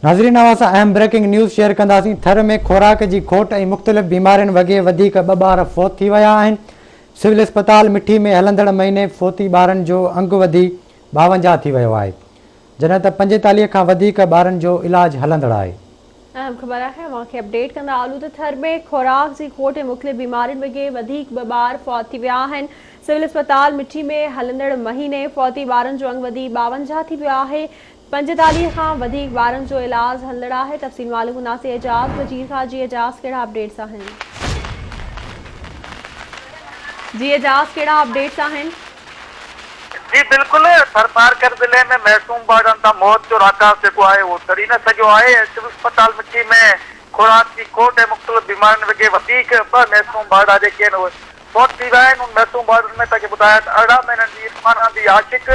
ناظرين اوهان سان اهم بريڪنگ نيوز شيئر ڪنداسين ٿر ۾ خوراڪ جي کوٽ ۽ مختلف بيمارين وڳي وڌيڪ ٻه ٻار فوت ٿي ويا آهن سول اسپتال مٺي ۾ هلندڙ مهيني فوتي ٻارن جو انگ وڌي 52 ٿي ويو آهي جڏهن ته 45 کان وڌيڪ ٻارن جو علاج هلندڙ آهي. اهم خبر آهي اوهان کي اپڊيٽ ڪندا هلون ته ٿر ۾ خوراڪ جي کوٽ ۽ مختلف بيمارين وگهي وڌيڪ ٻه ٻار فوت ٿي ويا آهن سول اسپتال مٺي ۾ هلندڙ مهيني فوتي ٻارن جو انگ وڌي 52 ٿي ويو آهي 45 کان وڌيڪ ٻارن جو علاج هلندڙ آهي تفصيل معلوم ڪنداسين اعجاز بجير کان جي اعجاز ڪهڙا اپڊيٽس آهن. جي اعجاز ڪهڙا اپڊيٽس آهن. جي بلڪل ٿرپارڪر ضلعي ۾ معصوم ٻارڙن تان موت جو راڪاس جيڪو آهي اهو ٽري نه سگهيو آهي ۽ سول اسپتال مٺي ۾ خوراڪ جي کوٽ ۽ مختلف بيمارين وگهي وڌيڪ ٻه معصوم ٻارڙا جيڪي آهن اهي فوت ٿي ويا آهن ان معصوم ٻارڙن ۾ توهان کي ٻڌايان ته 18 مهينن جي عرفان آندي عاشق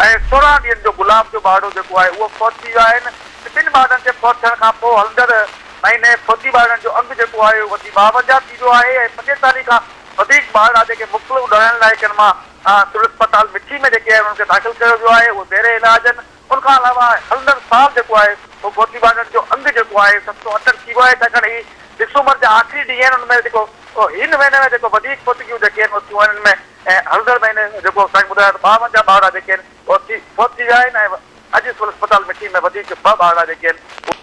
۽ 16 ڏينهن جو گلاب جو ٻارڙو جيڪو آهي اهو فوت ٿي ويا آهن ٻن ٻارڙن جي فوت ٿيڻ کان پوء هلندڙ مهيني فوتي ٻارڙن جو انگ جيڪو آهي اهو وڌي 52 ٿي ويو آهي ۽ 45 کان وڌيڪ ٻارڙا جيڪي مختلف ڏوهن علائقن مان سول اسپتال مٺي ۾ جيڪي آهن انهن کي داخل ڪيو ويو آهي اهي زير علاج آهن ان کان علاوه هلندڙ سال جيڪو آهي اهو فوتي ٻارڙن جو انگ جيڪو آهي 768 ٿي ويو آهي ڇاڪاڻ هي ڊسمبر جا آخري ڏينهن آهن ان ۾ جيڪو هن مهيني ۾ جيڪو وڌيڪ فوتگيون جيڪي آهن اهي ٿيون آهن ان ۾ ۽ هلندڙ مهيني جيڪو اسان کي ٻڌايو ته 52 ٻارڙا جيڪي آهن اهي فوت ٿي ويا آهن ۽ اڄ سول اسپتال مٺي ۾ وڌيڪ ٻه ٻارڙا جيڪي آهن.